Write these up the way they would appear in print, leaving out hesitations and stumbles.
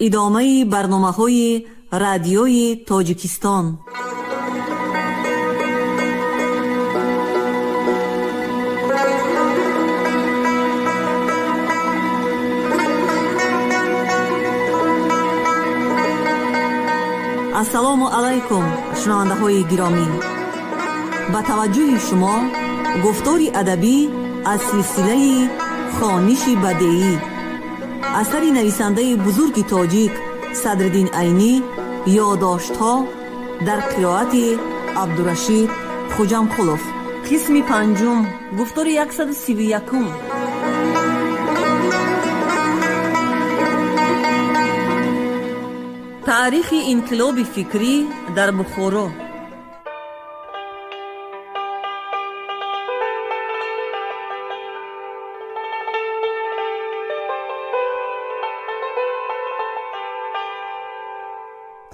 Идомаи барномаҳои Радиои Тоҷикистон. Ассалому алайкум, шунавандаҳои гиромӣ! Ба таваҷҷӯҳи шумо гуфтори адабӣ аз силсилаи «Хониши бадеӣ», асари нависандаи бузурги тоҷик Садриддин Айнӣ, «Ёдоштҳо» дар қироати Абдурашид Хуҷамқулов, қисми панҷум, гуфтори 131. Таърихи инқилоби фикрӣ дар Бухоро.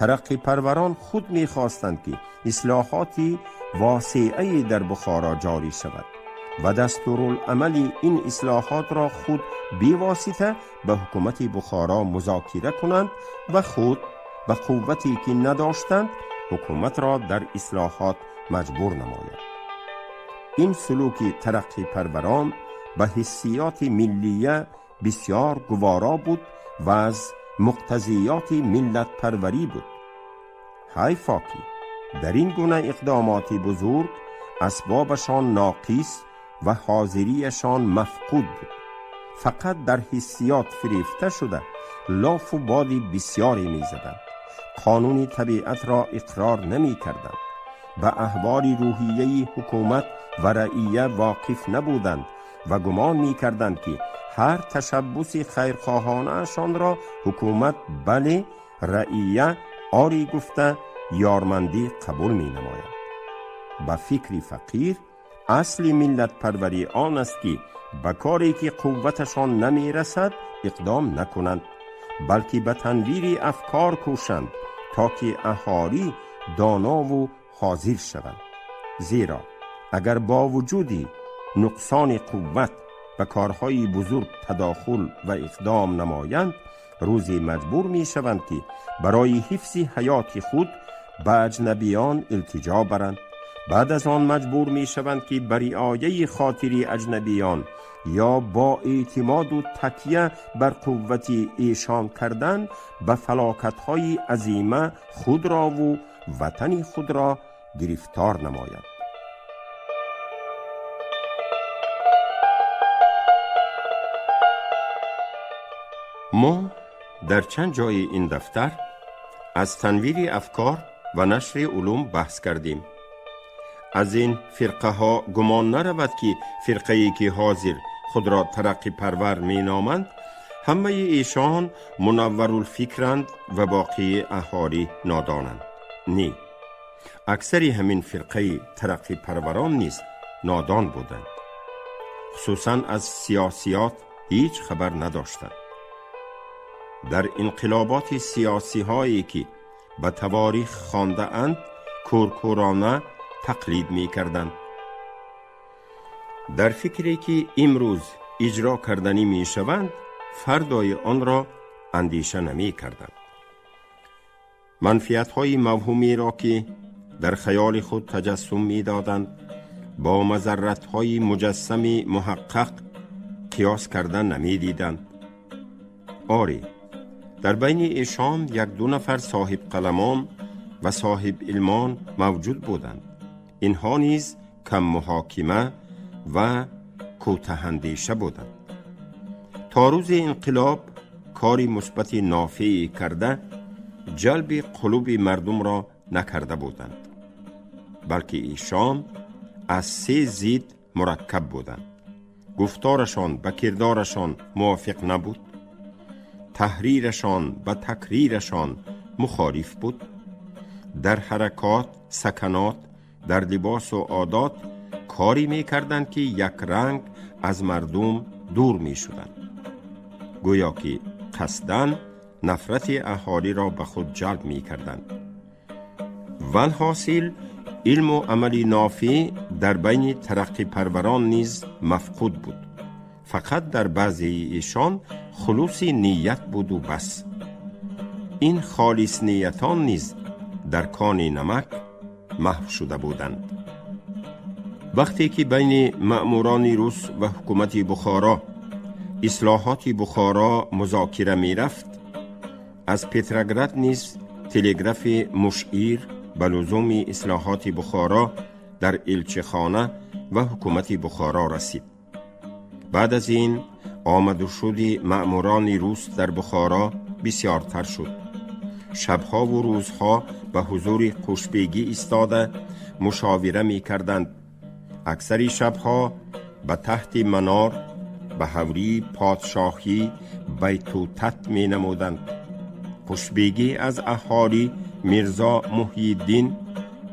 Тараққипарварон худ мехостанд, ки ислоҳоти васеае дар Бухоро ҷорӣ шавад ва дастурулъамали ин ислоҳотро худ бевосита ба ҳукумати Бухоро музокира кунанд ва худ ба қуввате, ки надоштанд, ҳукуматро дар ислоҳот маҷбур намоянд. Ин сулуки тараққипарварон ба ҳиссиёти миллия бисёр гуворо буд ва аз муқтазиёти миллатпарварӣ буд. Ҳайфо, ки дар ин гуна иқдомоти бузург асбобашон ноқис ва ҳозириашон мафқуд буд. Фақат дар ҳиссиёт фирефта шуда, лофу боди бисёре мезаданд, қонуни табиатро иқрор намекарданд, ба аҳволи рӯҳияи ҳукумат ва раъия воқиф набуданд ва гумон мекарданд, ки ҳар ташаббуси хайрхоҳонаашонро ҳукумат бале, раъия ори гуфта, ёрмандӣ қабул менамояд. Ба фикри фақир, асли миллатпарварӣ он аст, ки ба коре, ки қувваташон намерасад, иқдом накунанд, балки ба танвири афкор кӯшанд, то ки аҳолӣ донову ҳозир шаванд. Зеро агар бо вуҷуди нуқсони қувват ба корҳои бузург тадохул ва иқдом намоянд, рӯзе маҷбур мешаванд, ки барои ҳифзи ҳаёти худ ба аҷнабиён илтиҷо баранд. Баъд аз он маҷбур мешаванд, ки ба риояи хотири аҷнабиён ё бо эътимоду такя бар қуввати эшон кардан ба фалокатҳои азима худрову ватани худро гирифтор намоянд. Мо дар чанд ҷои ин дафтар аз танвири афкор ва нашри улум баҳс кардем. Аз ин фирқаҳо гумон наравад, ки фирқае, ки ҳозир худро тараққипарвар меноманд, ҳамаи эшон мунавварулфикранд ва боқии аҳолӣ нодонанд. Не, аксари ҳамин фирқаи тараққипарварон низ нодон буданд, хусусан аз сиёсиёт ҳеҷ хабар надоштанд. Дар инқилоботи сиёсиҳое, ки ба таворих хондаанд, кӯркӯрона тақлид мекарданд. Дар фикре, ки имрӯз иҷро карданӣ мешаванд, фардои онро андеша намекарданд. Манфиатҳои мавҳумеро, ки дар хаёли худ таҷассум медоданд, бо мазарратҳои муҷассами муҳаққақ қиёс карда намедиданд. Оре, дар байни эшон як-ду нафар соҳибқаламон ва соҳибилмон мавҷуд буданд. Инҳо низ каммуҳокима ва кӯтаҳандеша буданд. То рӯзи инқилоб кори мусбати нофеъе карда, ҷалби қулуби мардумро накарда буданд, балки эшон аз се зид мураккаб буданд. Гуфторашон ба кирдорашон мувофиқ набуд, таҳрирашон ба такрирашон мухолиф буд, дар ҳаракот, саканот, дар либосу одот корӣ мекарданд, ки якранг аз мардум дур мешуданд, гӯё ки қасдан нафрати аҳолиро ба худ ҷалб мекарданд. Валҳосил, илму амали нофеъ дар байни тараққипарварон низ мафқуд буд. Фақат дар баъзеи эшон хулуси ният буду бас. Ин холисниятон низ дар кони намак маҳв шуда буданд. Вақте ки байни маъмурони рус ва ҳукумати Бухоро ислоҳоти Бухоро музокира мерафт, аз Петроград низ телеграфи мушир ба лузуми ислоҳоти Бухоро дар элчихона ва ҳукумати Бухоро расид. Баъд аз ин омаду шуди маъмурони рус дар Бухоро бисёртар шуд. Шабҳову рӯзҳо ба ҳузури Қушбегӣ истода мушовира мекарданд. Аксари шабҳо ба таҳти манор ба ҳавлии подшоҳӣ байтутат менамуданд. Қушбегӣ аз аҳолӣ Мирзо Муҳйиддин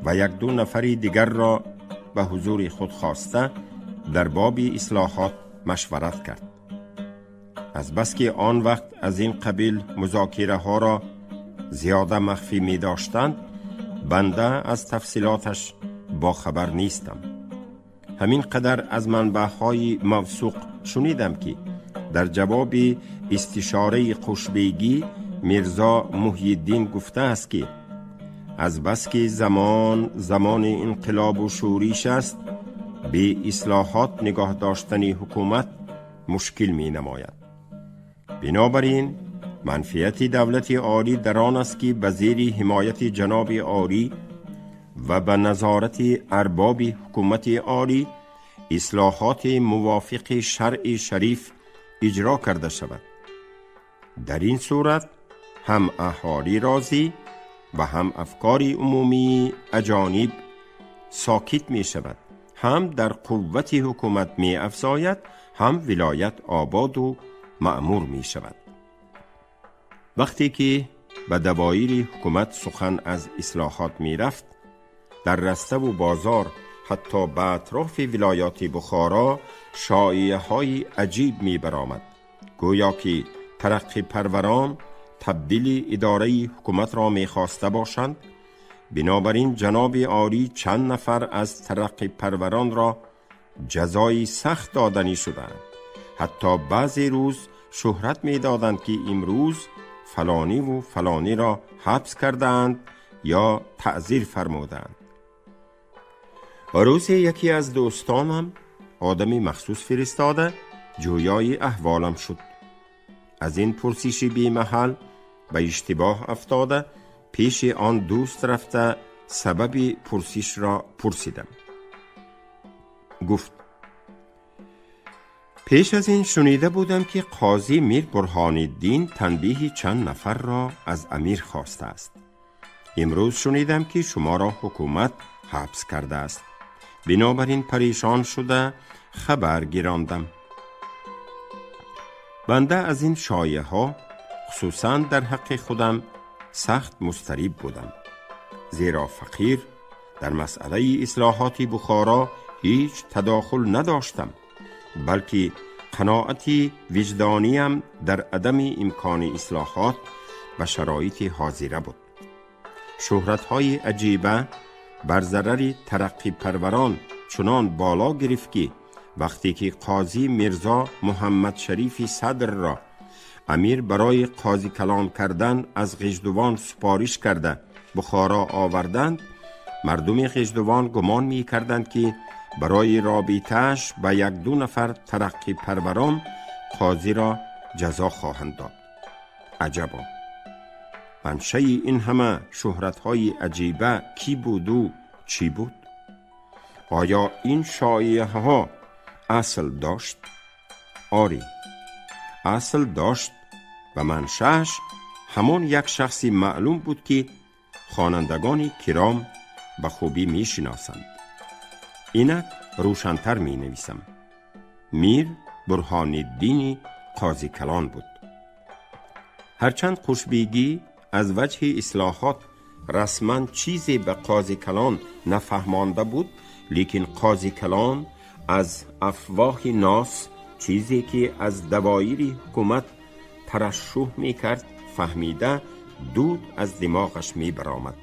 ва якду нафари дигарро ба ҳузури худ хоста, дар боби ислоҳот машварат кард. Азбаски он вақт аз ин қабил музокираҳоро зиёда махфӣ медоштанд, банда аз тафсилоташ бохабар нестам. Ҳамин қадар аз манбаъҳои мавсуқ шунидам, ки дар ҷавоби истишораи Қушбегӣ Мирзо Муҳйиддин гуфтааст, ки азбаски замон замони инқилобу шӯриш аст, беислоҳот нигоҳ доштани ҳукумат мушкил менамояд. Бинобар ин манфиати давлати олӣ дар он аст, ки ба зери ҳимояти ҷаноби олӣ ва ба назорати арбоби ҳукумати олӣ ислоҳоти мувофиқи шаръи шариф иҷро карда шавад. Дар ин сурат ҳам аҳолӣ розӣ ва ҳам афкори умумии аҷониб сокит мешавад, ҳам дар қуввати ҳукумат меафзояд, ҳам вилоят ободу маъмур мешавад. Вақте ки ба давоири ҳукумат сухан аз ислоҳот мерафт, дар раставу бозор, ҳатто ба атрофи вилоёти Бухоро шоеаҳои аҷиб мебаромад, гӯё ки тараққипарварон табдили идораи ҳукуматро мехоста бошанд. Бинобар ин ҷаноби олӣ чанд нафар аз тараққипарваронро ҷазои сахт доданӣ шуданд. Ҳатто баъзе рӯз шӯҳрат медоданд, ки имрӯз фалониву фалониро ҳабс кардаанд ё таъзир фармуданд. Рӯзе яке аз дӯстонам одами махсус фиристода ҷӯёи аҳволам шуд. Аз ин пурсиши бемаҳал ба иштибоҳ афтода, пеши он дӯст рафта, сабаби пурсишро пурсидам. Гуфт: «Пеш аз ин шунида будам, ки қозӣ Мир Бурҳониддин танбеҳи чанд нафарро аз амир хостааст. Имрӯз шунидам, ки шуморо ҳукумат ҳабс кардааст. Бинобар ин парешон шуда хабар гирондам». Банда аз ин шоеаҳо, хусусан дар ҳаққи худам, сахт музтариб будам, зеро фақир дар масъалаи ислоҳоти Бухоро ҳеҷ тадохул надоштам, балки қаноати виҷдониям дар адами имкони ислоҳот ба шароити ҳозира буд. Шӯҳратҳои аҷиба бар зарари тараққипарварон чунон боло гирифт, ки вақте ки қозӣ Мирзо Муҳаммадшарифи Садрро амир барои қозикалон кардан аз Ғиждувон супориш карда Бухоро оварданд, мардуми Ғиждувон гумон мекарданд, ки барои робитааш ба якду нафар тараққипарварон қозиро ҷазо хоҳанд дод. Аҷабо, маншаи ин ҳама шӯҳратҳои аҷиба кӣ буду чӣ буд? Оё ин шоеаҳо асл дошт? Оре, асл дошт ва маншааш ҳамон як шахси маълум буд, ки хонандагони киром ба хубӣ мешиносанд. Инак рӯшантар менависам: Мир Бурҳониддини Қозикалон буд. Ҳарчанд Қушбегӣ аз ваҷҳи ислоҳот расман чизе ба Қозикалон нафаҳмонда буд, лекин Қозикалон аз афвоҳи нос чизе ки аз давоири ҳукумат тарашшуҳ мекард, фаҳмида, дуд аз димоғаш мебаромад.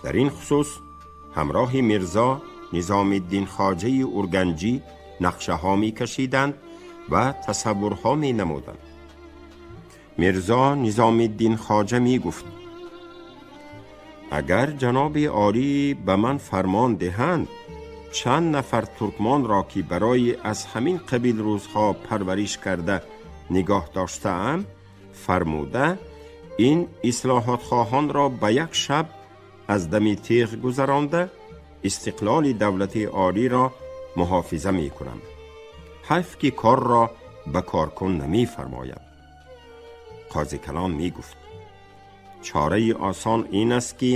Дар ин хусус ҳамроҳи Мирзо Низомиддин Хоҷаи Урганҷӣ нақшаҳо мекашиданд ва тасаввурҳо менамуданд. Мирзо Низомиддин Хоҷа мегуфт: агар ҷаноби олӣ ба ман фармон диҳанд, чанд нафар туркмонро ки барои аз ҳамин қабил рӯзҳо парвариш карда нигоҳ доштаам, фармуда ин ислоҳотхоҳонро ба як шаб аз дами теғ гузаронда истиқлоли давлати олиро муҳофиза мекунам. Ҳайф ки корро ба коркун намефармояд. Қози калон мегуфт: чораи осон ин аст ки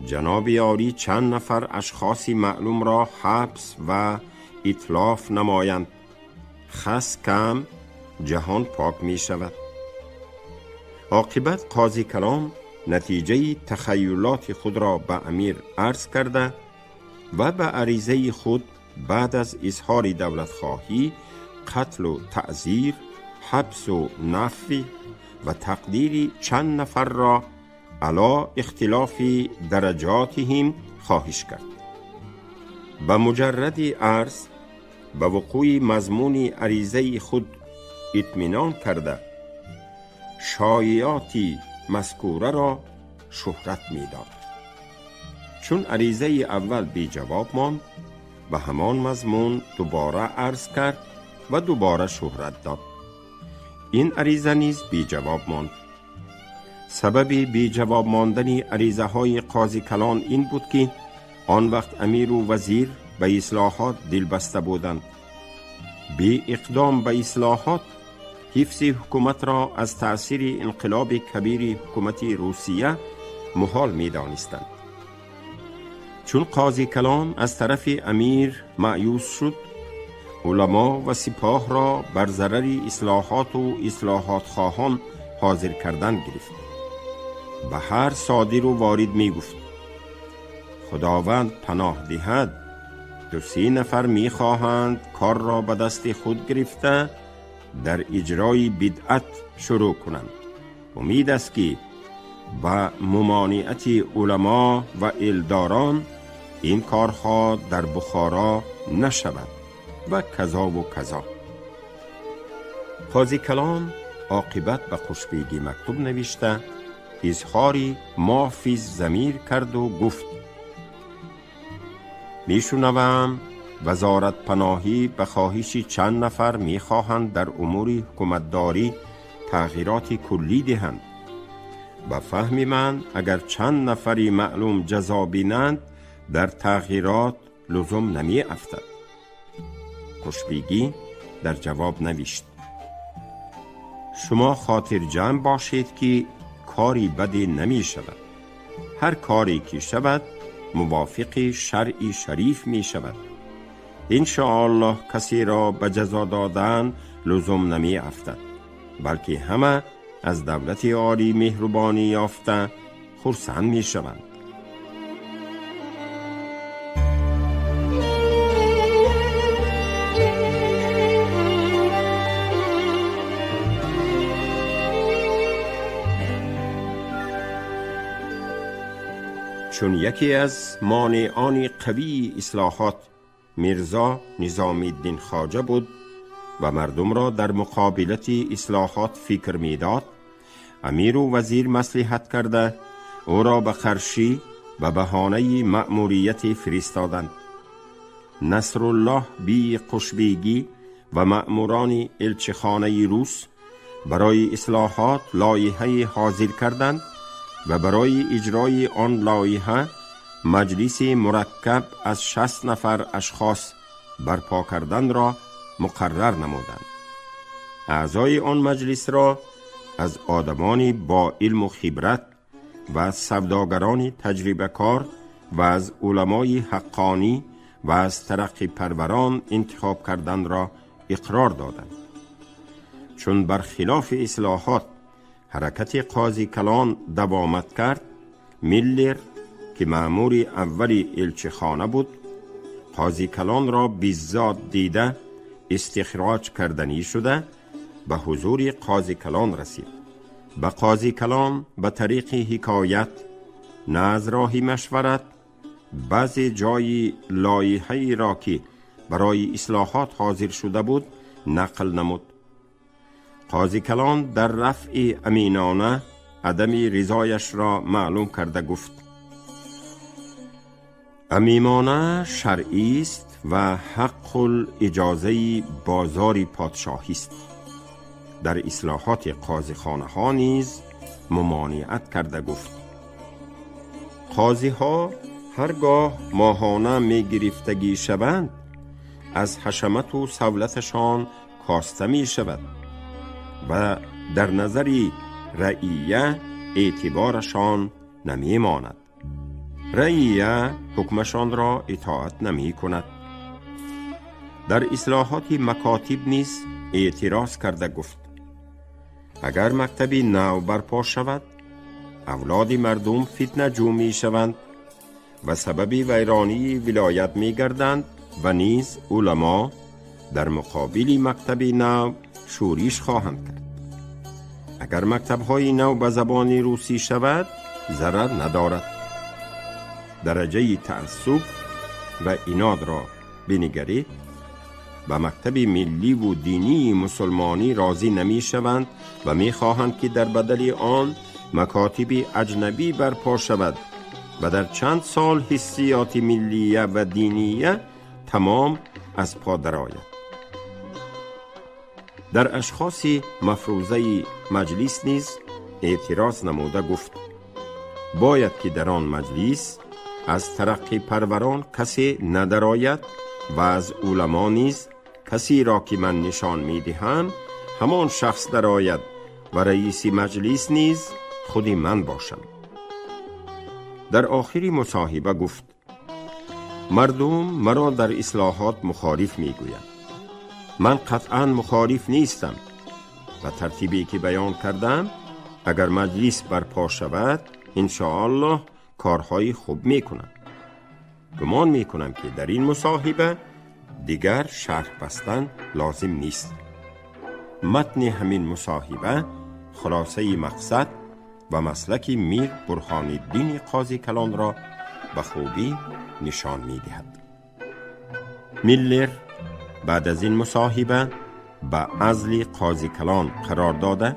ҷаноби олӣ чанд нафар ашхоси маълумро ҳабс ва итлоф намоянд. Хас кам ҷаҳон пок мешавад. Оқибат қози калон натиҷаи тахайюлоти худро ба амир арз карда ва ба аризаи худ баъд аз изҳори давлатхоҳӣ, қатлу таъзир, ҳабсу нафй ва тақдири чанд нафарро ало ихтилофи дараҷотиҳим хоҳиш кард. Ба муҷарради арз ба вуқӯи мазмуни аризаи худ итминон карда, шоиоти мазкураро шӯҳрат медод. Чун аризаи аввал беҷавоб монд, ба ҳамон мазмун дубора арз кард ва дубора шӯҳрат дод. Ин ариза низ беҷавоб монд. Сабаби беҷавоб мондани аризаҳои қози калон ин буд, ки он вақт амиру вазир ба ислоҳот дилбаста буданд. Беиқдом ба ислоҳот ҳифзи ҳукуматро аз таъсири инқилоби кабири ҳукумати Русия муҳол медонистанд. Чун қози калон аз тарафи амир маъюс шуд, уламо ва сипоҳро бар зарари ислоҳоту ислоҳотхоҳон ҳозир кардан гирифт. Ба ҳар содиру ворид мегуфт: худованд паноҳ диҳад, ду-се нафар мехоҳанд корро ба дасти худ гирифта дар иҷрои бидъат шурӯъ кунанд. Умид аст, ки ба мумониати уламо ва элдорон ин корҳо дар Бухоро нашавад ва казову казо. Қози калон оқибат ба Хушбегӣ мактуб навишта изҳори мофи замир карду гуфт: мешунавам, вазоратпаноҳӣ ба хоҳиши чанд нафар мехоҳанд дар умури ҳукуматдорӣ тағйироти куллӣ диҳанд. Ба фаҳми ман, агар чанд нафари маълум ҷазо бинанд, дар тағйирот лузум намеафтад. Хушбегӣ дар ҷавоб навишт: шумо хотирҷамъ бошед, ки кори баде намешавад. Ҳар коре ки шавад, мувофиқи шаръи шариф мешавад. Иншоаллоҳ касеро ба ҷазо додан лузум намеафтад, балки ҳама аз давлати олӣ меҳрубонӣ ёфта хурсанд мешаванд. Чун яке аз монеони қавии ислоҳот Мирзо Низомиддин Хоҷа буд ва мардумро дар муқобилати ислоҳот фикр медод, амиру вазир маслиҳат карда ӯро ба Қаршӣ ба баҳонаи маъмурияте фиристоданд. Насруллоҳ бии Қушбегӣ ва маъмурони элчихонаи рус барои ислоҳот лоиҳае ҳозир карданд ва барои иҷрои он лоиҳа маҷлиси мураккаб аз 60 нафар ашхос барпо карданро муқаррар намуданд. Аъзои он маҷлисро аз одамони бо илму хибрат ва аз савдогарони таҷрибакор ва аз уламои ҳаққонӣ ва аз тараққипарварон интихоб карданро иқрор доданд. Чун бар хилофи ислоҳот ҳаракати қози калон давомат кард, Миллер, ки маъмури аввали элчихона буд, қози калонро биззот дида истихроҷ карданӣ шуда ба ҳузури қози калон расид. Ба қози калон ба тариқи ҳикоят, на аз роҳи машварат, баъзе ҷои лоиҳаеро ки барои ислоҳот ҳозир шуда буд, нақл намуд. Қози Калон дар рафъи аминона адами ризояшро маълум карда гуфт: амимона шаръист ва ҳаққул иҷозаи бозори подшоҳист. Дар ислоҳоти қозихонаҳо низ мумониат карда гуфт: қозиҳо ҳаргоҳ моҳона мегирифтагӣ шаванд, аз ҳашамату савлаташон коста мешавад ва дар назари раъия эътиборашон намемонад. Раъия ҳукмашонро итоат намекунад. Дар ислоҳоти макотиб низ эътироз карда гуфт: агар мактаби нав барпо шавад, авлоди мардум фитнаҷӯ мешаванд ва сабаби вайронии вилоят мегарданд ва низ уламо дар муқобили мактаби нав шӯриш хоҳанд кард. Агар мактабҳои нав ба забони русӣ шавад, зарар надорад. Дараҷаи таассуб ва инодро бинигаред. Ба мактаби милливу динии мусулмонӣ розӣ намешаванд ва мехоҳанд, ки дар бадали он макотиби аҷнабӣ барпо шавад ва дар чанд сол ҳиссиёти миллия ва диния тамом аз по дарояд. Дар ашхоси мафрӯзаи маҷлис низ эътироз намуда гуфт: бояд ки дар он маҷлис аз тараққипарварон касе надарояд ва аз уламо низ касеро ки ман нишон медиҳам, ҳамон шахс дарояд ва раиси маҷлис низ худи ман бошам. Дар охири мусоҳиба гуфт: мардум маро дар ислоҳот мухолиф мегӯянд. Ман қатъан мухолиф нестам. Ба тартибе ки баён кардам, агар маҷлис барпо шавад, иншоаллоҳ корҳои хуб мекунам. Гумон мекунам, ки дар ин мусоҳиба дигар шарҳ бастан лозим нест. Матни ҳамин мусоҳиба хулосаи мақсад ва маслаки Мир Бурҳониддини Қози Калонро ба хубӣ нишон медиҳад. Миллер баъд аз ин мусоҳиба ба азли Қози Калон қарор дода,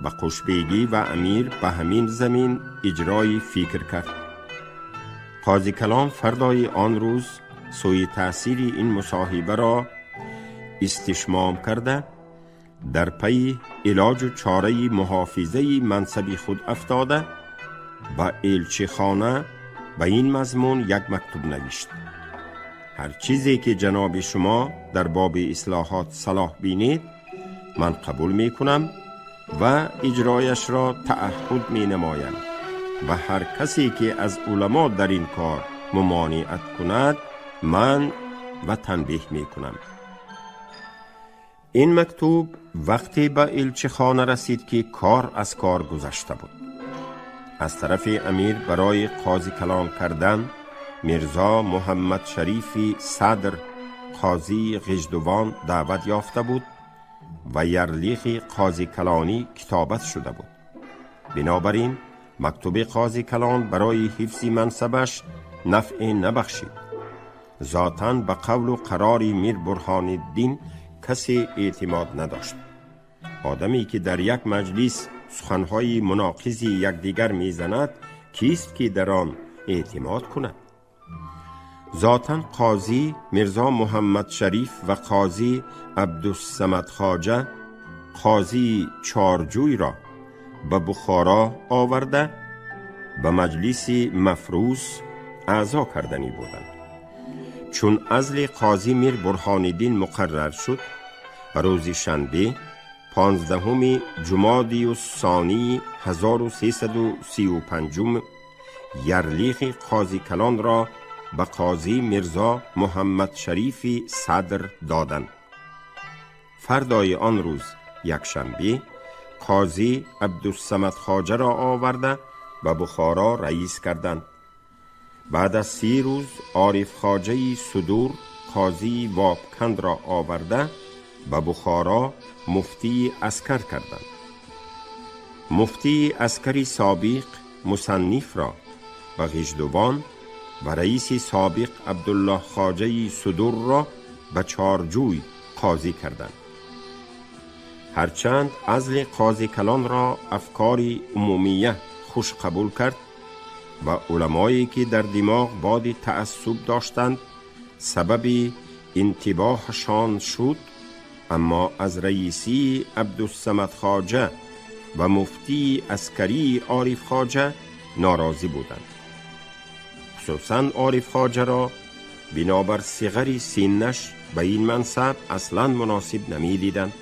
ба қушбегӣ ва амир ба ҳамин замин иҷрои фикр кард. Қози Калон фардои он рӯз сӯи таъсири ин мусоҳибаро истишмом карда, дар пайи илоҷу чораи муҳофизаи мансаби худ афтода, ба элчихона ба ин мазмун як мактуб навишт: ҳар чизе ки ҷаноби шумо дар боби ислоҳот салоҳ бинед, ман қабул мекунам ва иҷрояшро таъаҳҳуд менамоям ва ҳар касе ки аз уламо дар ин кор мумониат кунад, ман ва танбеҳ мекунам. Ин мактуб вақте ба элчихона расид, ки кор аз кор гузашта буд. Аз тарафи амир барои қози калон кардан Мирзо Муҳаммадшарифи Садр, қозии Ғиждувон, даъват ёфта буд ва ярлиқи қозикалонӣ китобат шуда буд. Бинобар ин мактуби Қози Калон барои ҳифзи мансабаш нафъе набахшид. Зотан ба қавлу қарори Мир Бурҳониддин касе эътимод надошт. Одаме ки дар як маҷлис суханҳои муноқизи якдигар мезанад, кист ки дар он эътимод кунад? Зотан қозӣ Мирзо Муҳаммадшариф ва қозӣ Абдусамадхоҷа, қозии Чорҷӯйро ба Бухоро оварда, ба маҷлиси мафрӯз аъзо карданӣ буданд. Чун азли қозӣ Мир Бурҳониддин муқаррар шуд, рӯзи шанбе, 15-уми ҷумодию сонии 1335, ярлиқи Қози Калонро ба қозӣ Мирзо Муҳаммадшарифи Садр доданд. Фардои он рӯз, якшанбе, қозӣ Абдусамадхоҷаро оварда, ба Бухоро раис карданд. Баъд аз 30 рӯз Орифхоҷаи Судур, қозии Вобкандро оварда, ба Бухоро муфтии аскар карданд. Муфтии аскари собиқ Мусаннифро ба Ғиждувон ва раиси собиқ Абдуллоҳхоҷаи Судурро ба Чорҷӯй қозӣ карданд. Ҳарчанд азли қози калонро афкори умумия хуш қабул кард ва уламое ки дар димоғ боди таассуб доштанд, сабаби интибоҳашон шуд, аммо аз раисии Абдусамад Хоҷа ва муфтии аскарии Ориф Хоҷа норозӣ буданд. Хусусан Ориф Хоҷаро бинобар сиғари синнаш ба ин мансаб аслан муносиб намедиданд.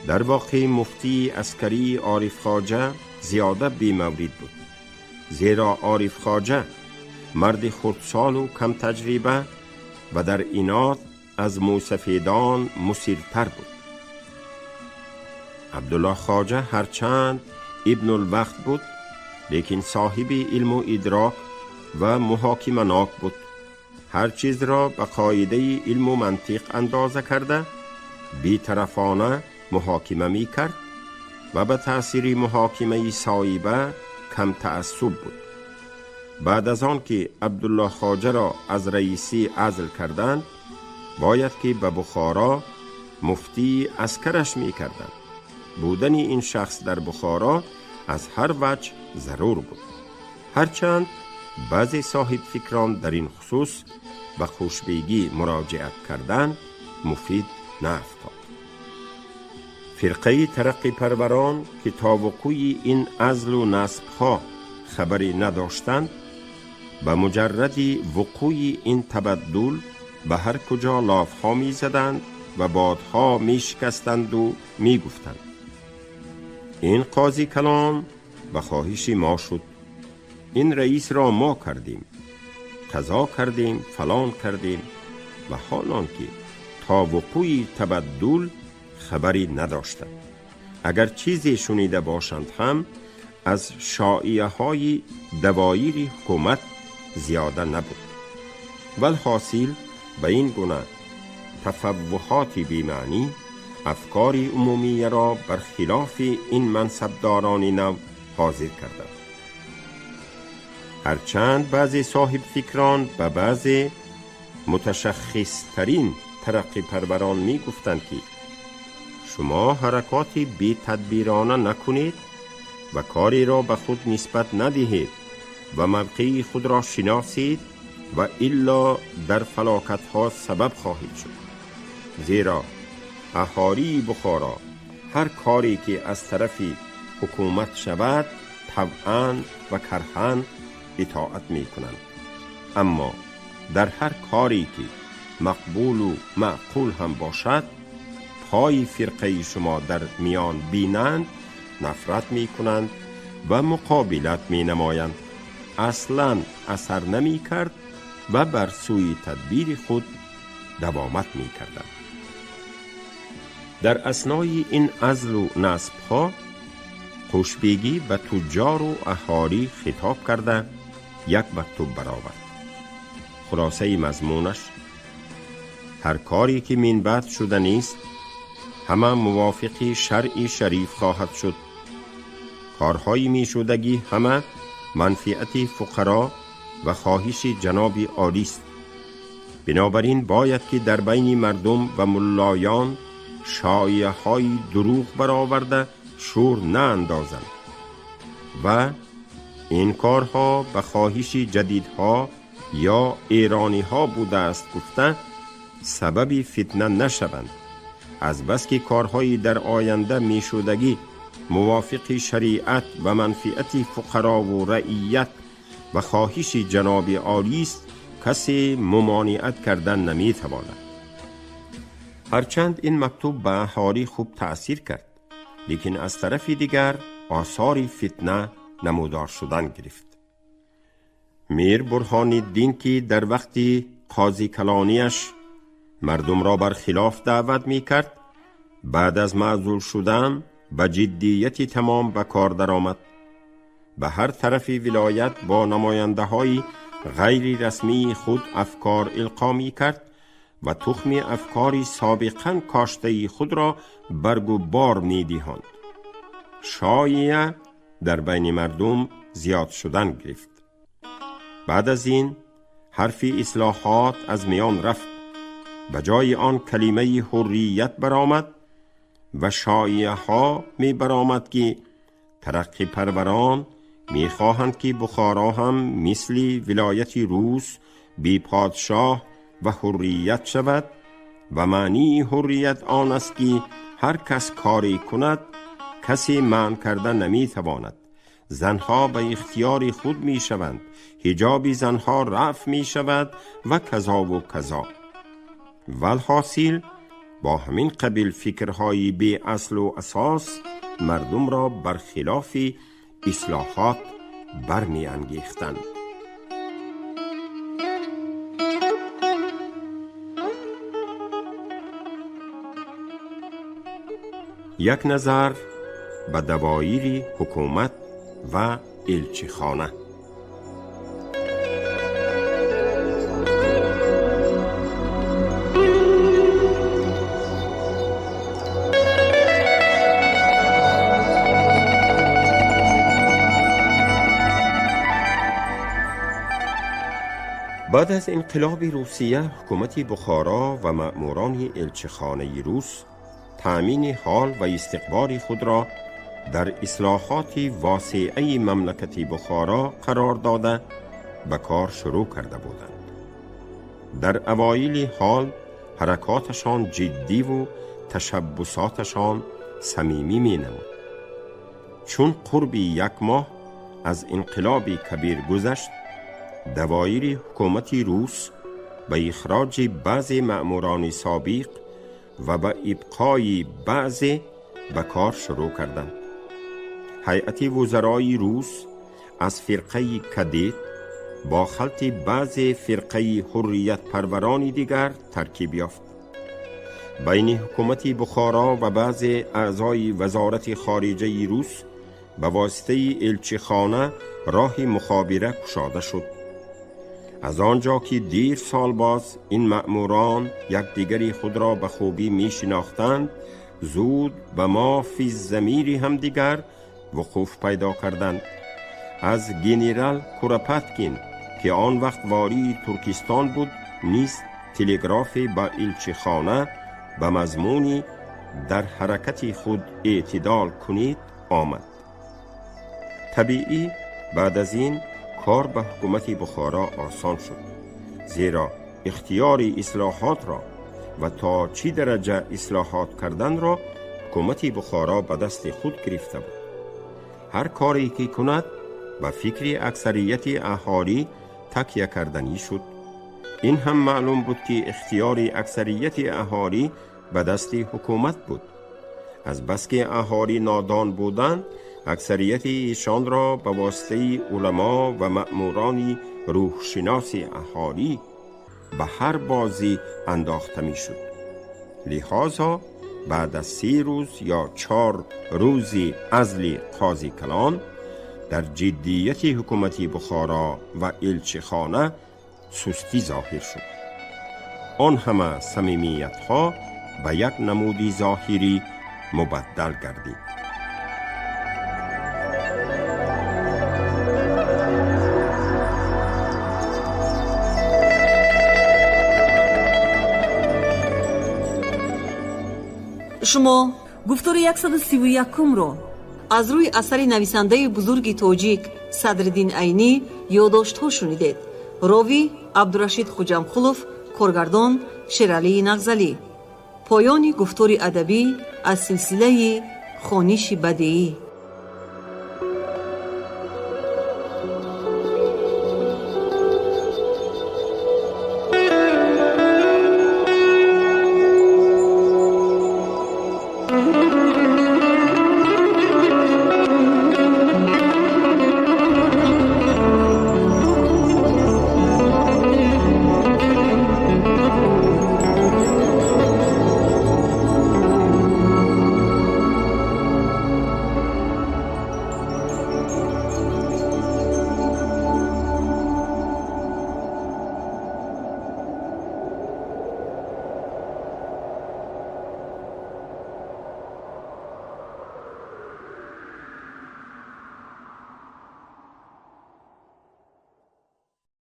Дар воқеъ муфтии аскарии Ориф Хоҷа зиёда бемаврид буд, зеро Ориф Хоҷа марди хурдсолу камтаҷриба ва дар инод аз мӯсафедон мусиртар буд. Абдуллоҳ Хоҷа ҳарчанд ибнулвақт буд, лекин соҳиби илму идрок ва муҳокиманок буд. Ҳар чизро ба қоидаи илму мантиқ андоза карда, бетарафона муҳокима мекард ва ба таъсири муҳокимаи соиба камтаассуб буд. Баъд аз он ки Абдуллоҳ Хоҷаро аз раисӣ азл карданд, бояд ки ба Бухоро муфтии аскараш мекарданд. Будани ин шахс дар Бухоро аз ҳар ваҷҳ зарур буд. Ҳарчанд баъзе соҳибфикрон дар ин хусус ба Хушбегӣ муроҷиат кардан, муфид наафтод. Фирқаи тараққипарварон, ки то вуқӯи ин азлу насбҳо хабаре надоштанд, ба муҷарради вуқӯи ин табаддул ба ҳар куҷо лофҳо мезаданд ва бодҳо мешикастанду мегуфтанд: ин қози калон ба хоҳиши мо шуд, ин раисро мо кардем, қазо кардем, фалон кардем, ва ҳол он ки то вуқӯи табаддул хабаре надоштанд. Агар чизе шунида бошанд ҳам, аз шоияҳои давоири ҳукумат зиёда набуд. Валҳосил, ба ин гуна тафаввуҳоти бемаънӣ афкори умумияро бар хилофи ин мансабдорони нав ҳозир карданд. Ҳарчанд баъзе соҳибфикрон ба баъзе муташаххистарин тараққипарварон мегуфтанд, ки шумо ҳаракоти бетадбирона накунед ва кореро ба худ нисбат надиҳед ва мавқеи худро шиносед, ва илло дар фалокатҳо сабаб хоҳед шуд, зеро аҳолии Бухоро ҳар коре ки аз тарафи ҳукумат шавад, табъан ва карҳан итоат мекунанд, аммо дар ҳар коре ки мақбулу маъқул ҳам бошад, пои фирқаи шумо дар миён бинанд, нафрат мекунанд ва муқобилат менамоянд, аслан асар намекард ва бар сӯи тадбири худ давомат мекарданд. Дар аснои ин азлу насбҳо Хушбегӣ ба туҷҷору аҳолӣ хитоб карда, як мактуб баровард. Хулосаи мазмунаш: ҳар коре ки минбаъд шуданист, ҳама мувофиқи шаръи шариф хоҳад шуд. Корҳои мешудагӣ ҳама манфиати фуқаро ва хоҳиши ҷаноби олист. Бинобар ин бояд ки дар байни мардум ва муллоён шоияҳои дурӯғ бароварда, шӯр наандозанд ва ин корҳо ба хоҳиши ҷадидҳо ё эрониҳо будааст гуфта, сабаби фитна нашаванд. Азбаски корҳои дар оянда мешудагӣ мувофиқи шариат ва манфиати фуқарову раият ва хоҳиши ҷаноби олист, касе мумониат кардан наметавонад. Ҳарчанд ин мактуб ба аҳолӣ хуб таъсир кард, лекин аз тарафи дигар осори фитна намудор шудан гирифт. Мир Бурҳониддин, ки дар вақти қозикалонияш мардумро бар хилоф даъват мекард, баъд аз маъзул шудан ба ҷиддияти тамом ба кор даромад. Ба ҳар тарафи вилоят бо намояндаҳои ғайрирасмии худ афкор илқо мекард ва тухми афкори собиқан коштаи худро баргу бор медиҳонд. Шоия дар байни мардум зиёд шудан гирифт. Баъд аз ин ҳарфи ислоҳот аз миён рафт, ба ҷои он калимаи ҳуррият баромад. و شایعه ها می برآمد که ترقی پروران می خواهند که بخارا هم مثل ولایت روس بی پادشاه و حریت شود و معنی حریت آن است که هر کس کاری کند کسی منع کرده نمی تواند. زنها به اختیار خود می شوند، حجاب زنها رفع می شود و کذا و کذا. والحاصل با همین قبیل فکرهای بی اصل و اساس مردم را برخلاف اصلاحات برمی انگیختند. یک نظر به دوایر حکومت و الچیخانه. بعد از انقلاب روسیه، حکومت بخارا و مأموران الچیخانه روس تأمین حال و استقبال خود را در اصلاحات واسعه مملکت بخارا قرار داده به کار شروع کرده بودند. در اوایل حال حرکاتشان جدی و تشبثاتشان صمیمی می نمود. چون قرب یک ماه از انقلاب کبیر گذشت، دوایر حکومت روس به اخراج بعض مأموران سابق و به ابقای بعض به کار شروع کردند. هیئت وزرای روس از فرقه کدیت با خلط بعض فرقه حریت پروران دیگر ترکیب یافت. بین حکومت بخارا و بعض اعضای وزارت خارجه روس به واسطه الچیخانه راه مخابره گشاده شد. از آنجا که دیر سال باز این مأموران یکدیگری خود را به خوبی می شناختند، زود به ما فی ضمیر همدیگر وقوف پیدا کردند. از گنرال کوروپاتکین که آن وقت والی ترکستان بود نیز تلگراف به الچیخانه به مضمون در حرکت خود اعتدال کنید آمد. طبیعی بعد از این کار به حکومت بخارا آسان شد، زیرا اختیار اصلاحات را و تا چی درجه اصلاحات کردن را حکومت بخارا به دست خود گرفته بود. هر کاری که کند به فکر اکثریت اهالی تکیه کردنی شد. این هم معلوم بود که اختیار اکثریت اهالی به دست حکومت بود. از بس که اهالی نادان بودند، اکثریت ایشان را به واسطه علما و مأموران روحشناس اهالی به هر بازی انداخته می شد. لذا بعد از 3 روز یا 4 روز عزل قاضی کلان در جدیت حکومتی بخارا و الچیخانه سستی ظاهر شد. آن همه صمیمیت ها به یک نمود ظاهری مبدل گردید. Шумо гуфтори 131-ро аз рӯи асари нависандаи бузурги тоҷик Садриддин Айнӣ ёддоштҳо шунидед. Ровӣ Абдурашид Хуҷамқулов, коргардон Шералии Нағзалӣ. Поёни гуфтори адабӣ аз силсилаи хониши бадеӣ.